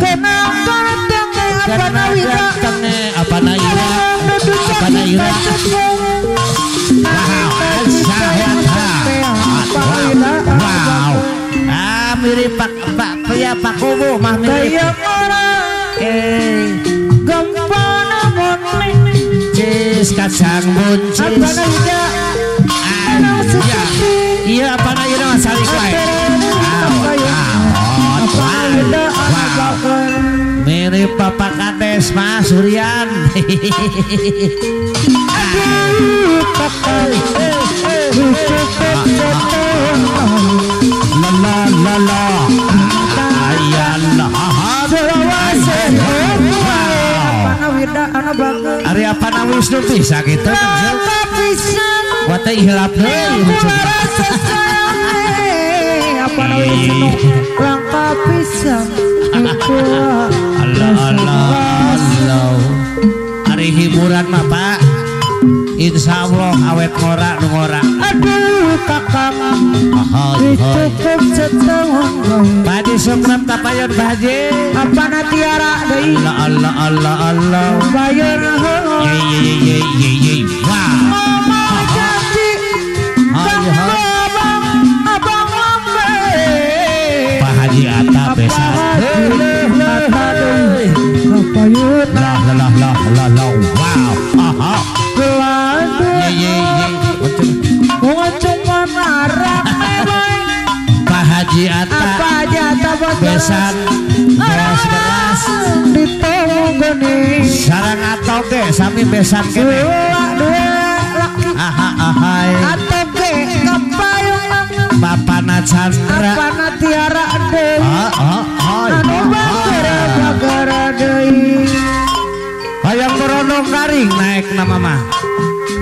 Kenang apa nawira apa naira apa naira. Wow, ah mirip Pak pria Pak Kubu mah mirip. Cis kacang buncis. Iya apa naira salik wae. Mirip Bapak Kades Mas Suryan. La la la Ari apa na Wisnu bisa gitu Wate hilap deui apa na Wisnu langka pisan. Allah Allah Allah. Ari hiburan mah Pak. Insya Allah awet ngora nu ngora. Aduh kakak cukup setahun. Pak Haji Sukram tapayon Pak Haji. Apa na tiara deui. Allah Allah Allah Allah. Bayar ye ye ye ye ye. Wah. Mama janji abang abang lambe. Pak Haji Atta besan. Lah lah lah lah lah. Wow. Aha. Ye ye ye. Pak Haji Atta besan beras beras sarang atoge sami besan kene. Aha ahai. Bapana Chandra. Apana tiara deui. Ah Anu bagara deui. Hayang berondong garing naik nama mah.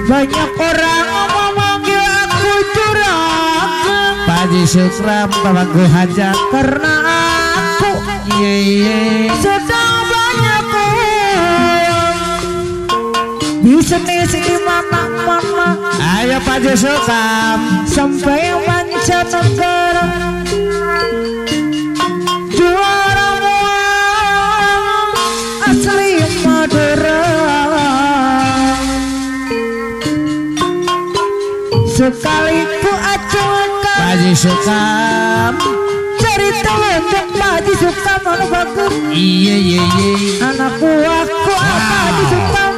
Banyak orang memanggil aku juragan. Pak Haji Sukram pamangku hajat karena aku ye ye sedang banyak uang. Bisnis di mana-mana. Ayo Pak Haji Sukram sampai mancanegara. Juara muang asli Madura. Sekali ku acuhkan Pak Haji Sukam cerita untuk Pak Haji Sukam anu bagus. Iya iya iya. Anakku aku Pak Haji Sukam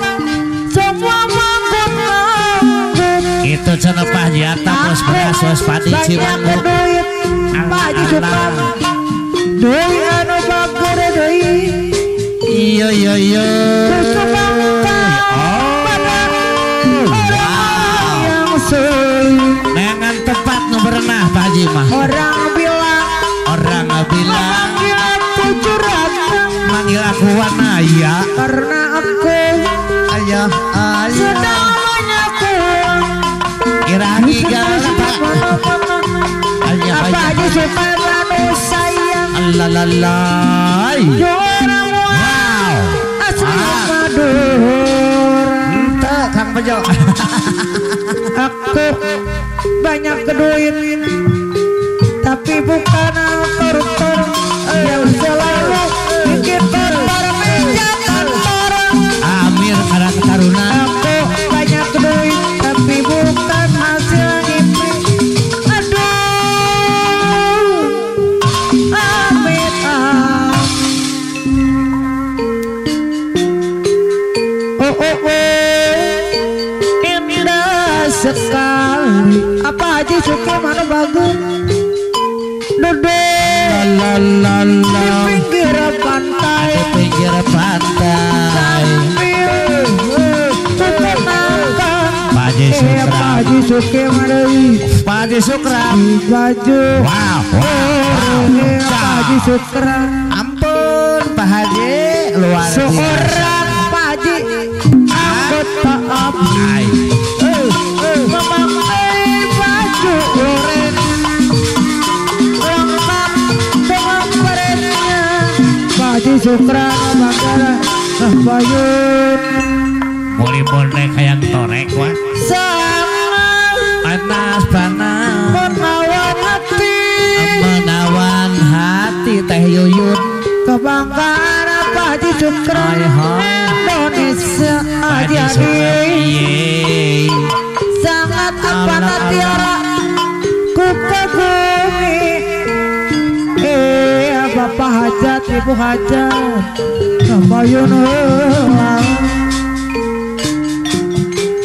semua manggut manggut. Itu cenah Pak Haji Atta bos beras bos padi Cimanuk. Duit Pak Haji Sukam deui anu bagus deui. Iya iya iya. Nengan tempat nu berenah Pak Haji mah. Orang bilang manggil aku juragan, manggil aku wanaya karena aku ayah ayah sedang banyak uang. Kira-kira gara Pak. Ayah apa aja suka anu sayang. Allah lalai. Juara wow. Asli Madura. Entah Kang Bejo. Aku banyak duit tapi bukan koruptor yang selalu bikin kotor meja kantor. Amir Karang Taruna. Aku banyak duit tapi bukan hasil ngimpi. Aduh amit ah. Oh oh oh indah sekali. Apa Haji Sukam anu bagus duduk la la la di pinggir pantai, di pinggir pantai sambil tutup mata. Pak Haji Sukram, Pak Haji Sukam deui, Pak Haji Sukram baju. Wow wow. Pak Haji Sukram. Ampun Pak Haji luar biasa. Seorang Pak Haji anggota API memakai baju oranye lengkap dengan kerennya. Pak Haji Sukram bagara bayun Muli bonek hayang torek wah. Sangat panas panas menawan hati, menawan hati Teh Yuyun. Kebanggaan Pak Haji Sukron Indonesia jadi sangat apa tiara ku kagumi. Bapak hajat ibu hajat kapayun heula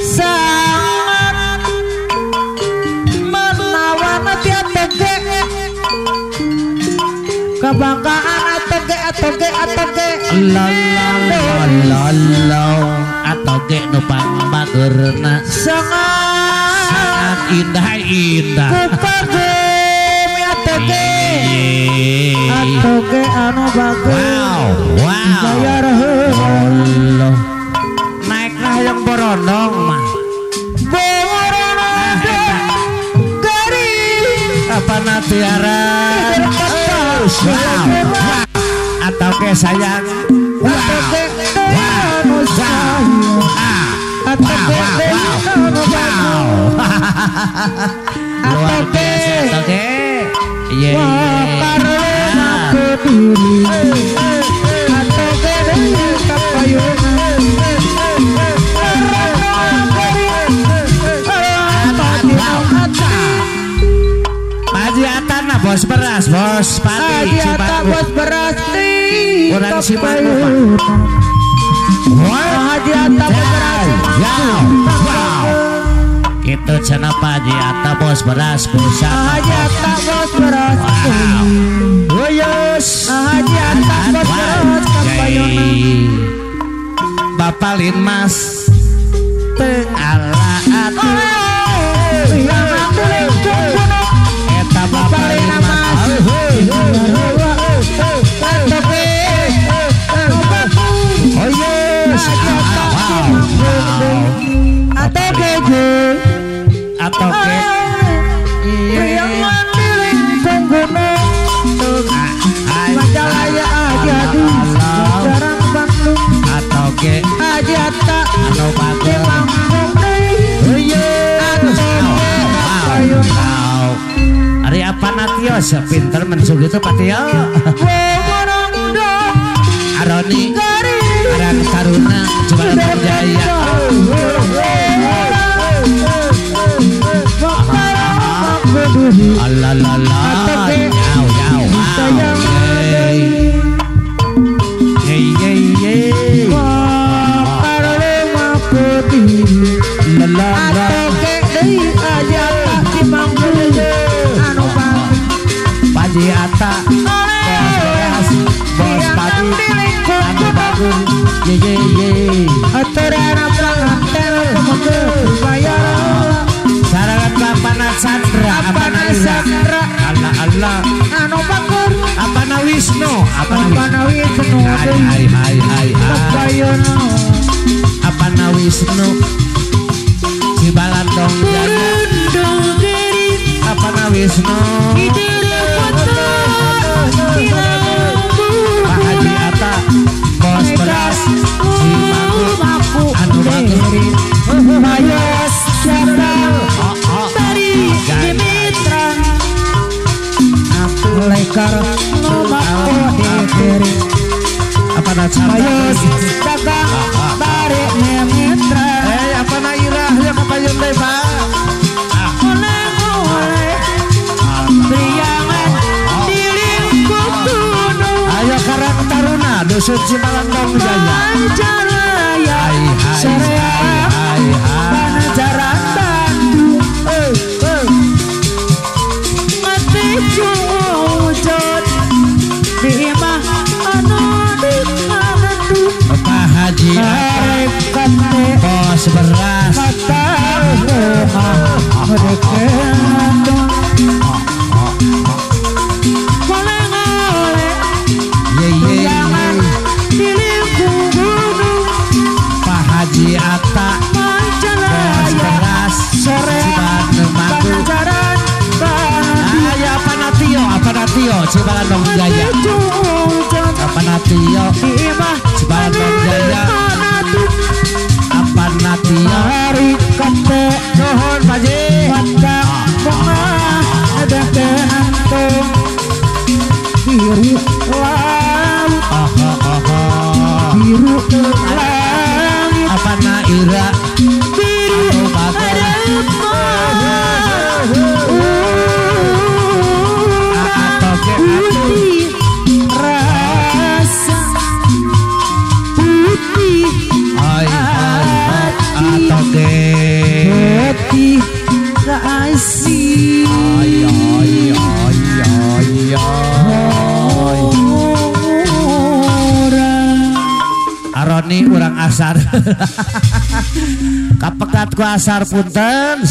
sangat menawan tiap tege kebanggaan atoge atoge atoge la la la la atoge nu pangbageurna sangat indah indah ku kagumi atoge atoge anu bagus. Wow wow bayar heula naik lah yang borondong mah borondong garing apa tiara wow atau ke sayang wow wow wow luar biasa atoge ye bos beras bos pati Haji bos beras di orang Cimanuk. Haji Atta bos beras wow itu cenah Pak Haji Atta bos beras pusat Haji Atta bos beras wow yes Haji Atta bos beras kapayuna Bapak Linmas teu ala atuh Bapak Linmas oh yes atoge priangan di lingkung gunung Majalaya Haji Jarang Bandung atoge Haji Atta anu bagus Ari apa natio sepinter mensug itu patio Aroni Arang Taruna Cibalong Jaya Allah la la yau yau wow ye ye ye la la la Haji Atta bos beras bos padi anu bagus ye ye ye aturana pengantin bayar sarangan Bapana Sandra Apana Sandra Allah Allah anu bagus Apana Wisnu Apana Wisnu hai hai hai hai Apana Wisnu Cibalandong Jaya Apana Wisnu Pak Haji Atta bos beras Cimanuk anu bagus Mayos siapa dari Mitra lekar lumaku diri Apana Chandra Mayos dagang dari Mitra Apana Irah ya kapayun deui Pak oleh priangan di lingkup gunung ayo Karang Taruna dusun Cimalandong Jaya Pancaraya Serea Pancaran Bandung mati wujud di imah anu di Bandung Pak Haji bos beras mata rumah Pak Haji Atta bos beras Cimanuk ayo Apanatio Cibalandong Jaya Apanatio Cibalandong Jaya Apanatio nuhun Pak Haji biru laut. Langit apa naira biru putih rasa putih hati putih kasih. Aroni urang asar kapegat ku asar punten.